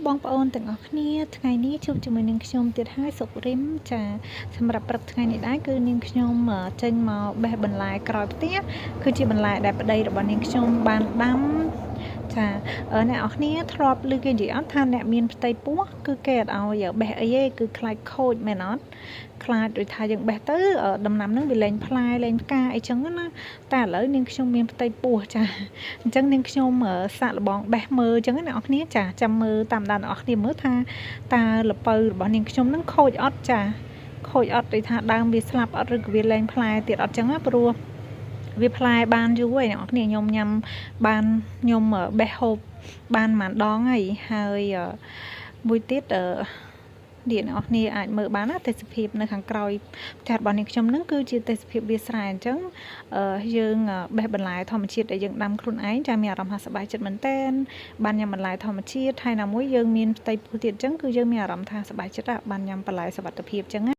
បងប្អូនទាំងអស់គ្នាថ្ងៃនេះជួបជាមួយនឹងខ្ញុំទៀតហើយសុរិមចាសម្រាប់ព្រឹកថ្ងៃនេះដែរគឺនាងខ្ញុំចេញមកបេះបន្លែក្រោយផ្ទះគឺជាបន្លែដែលប្តីរបស់នាងខ្ញុំបានដាំចាអ្នកនរគ្នាធ្លាប់ឮគេនិយាយអត់ថាអ្នកមានផ្ទៃពោះគឺគេអត់ឲ្យបេះអីទេគឺខ្លាចខូចមែនអត់ខ្លាចដូចថាយើងបេះទៅដំណាំហ្នឹងវាលែងផ្លែលែងផ្កាអីចឹងណាតែឥឡូវនាងខ្ញុំមានផ្ទៃពោះចាអញ្ចឹងនាងខ្ញុំសាកល្បងបេះមើលអញ្ចឹងណាអ្នកនរគ្នាចាចាំមើលតាមដានអ្នកនរគ្នាមើលថាតើល្ពៅរបស់នាងខ្ញុំហ្នឹងខូចអត់ចាខូចអត់ដូចថាដើមវាស្លាប់អត់ឬក៏វាលែងផ្លែទៀតអត់ចឹងណាព្រោះវាផ្លែបានយូរហើយអ្នកនរគ្នាខ្ញុំញ៉ាំបានខ្ញុំបេះហូបបានមួយដងហើយហើយមួយទៀតអឺនេះអ្នកនរគ្នាអាចមើលបានណាទេសភាពនៅខាងក្រោយផ្ទះរបស់នាងខ្ញុំហ្នឹងគឺជាទេសភាពវាស្រែអញ្ចឹងយើងបេះបន្លែធម្មជាតិដែលយើងដាំខ្លួនឯងចាមានអារម្មណ៍ថាសប្បាយចិត្តមែនទែនបានញ៉ាំបន្លែធម្មជាតិហើយណាមួយយើងមានផ្ទៃពោះទៀតអញ្ចឹងគឺយើងមានអារម្មណ៍ថាសប្បាយចិត្តបានញ៉ាំបន្លែសុវត្ថិភាពអញ្ចឹងណា។